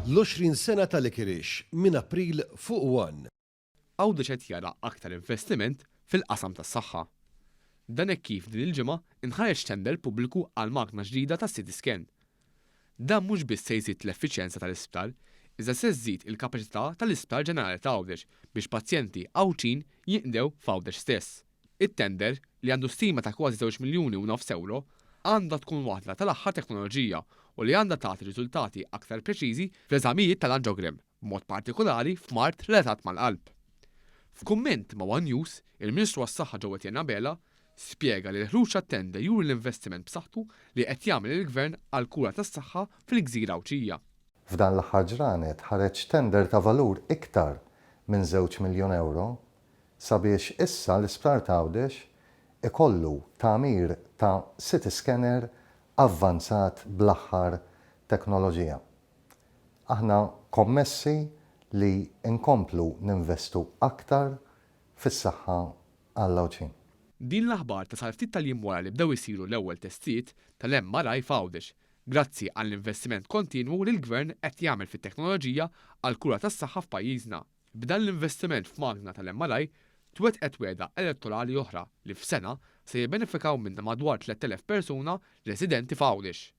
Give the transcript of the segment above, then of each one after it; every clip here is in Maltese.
L-20 sena ta' Licorice minn April fuq One. Għawdex qed jara aktar investiment fil-qasam tas-saħħa. Dan hekk kif din il-ġimgħa nħareġ tender pubbliku għal magna ġdida tas-CT scan. Dan mhux biss se jżid l-effiċjenza tal-isptar, iżda se żżid il-kapaċità tal-Isptar Ġenerali ta' Għawdex biex pazjenti Għawdxin jinqdew f'Għawdex stess. It-tender, li għandu stima ta' kważi żewġ miljuni u nofs ewro, għandha tkun waħda tal-aħħar teknoloġija u li għandha tagħti riżultati aktar preċiżi fl-eżamijiet tal-angiogram, b'mod partikolari f'mard relatat mal-qalb. F'kumment ma' one News, il-Ministru għas-Saħħa Joe Etienne Abela spjega li l-ħruġ tat-tender juri l-investiment b'saħħtu li qed jagħmel il-Gvern għall-kura tas-saħħa fil-gżira Għawdxija. F'dan l-aħħar ġranet ħareġ tender ta' valur iktar minn żewġ miljun ewro sabiex issa l-Isptar t'Għawdex ikollu tagħmir ta' CT scanner avvanzat bl-aħħar teknoloġija. Aħna kommessi li nkomplu ninvestu aktar fis-saħħa għall-Għawdxin. Din l-aħbar tasal ftit tal-jiem wara li bdew isiru l-ewwel testijiet tal-MRI f'Għawdex, grazzi għall-investiment kontinwu li l-Gvern qed jagħmel fit-teknoloġija għall-kura tas-saħħa f'pajjiżna. B'dan l-investiment f'magna tal-MRI twettqet wegħda elettorali oħra li f' sena se jibbenefikaw minnha madwar 3,000 persuna residenti f'Għawdex.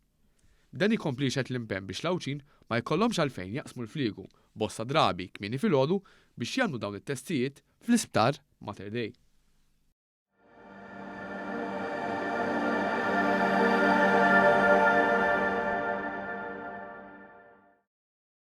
Dan ikompli jixhed l-impenn biex l-Għawdxin ma jkollhomx għalfejn jaqsmu l-fliegu bosta drabi kmieni filgħodu biex jagħmlu dawn it-testijiet fl-Isptar Mater Dei.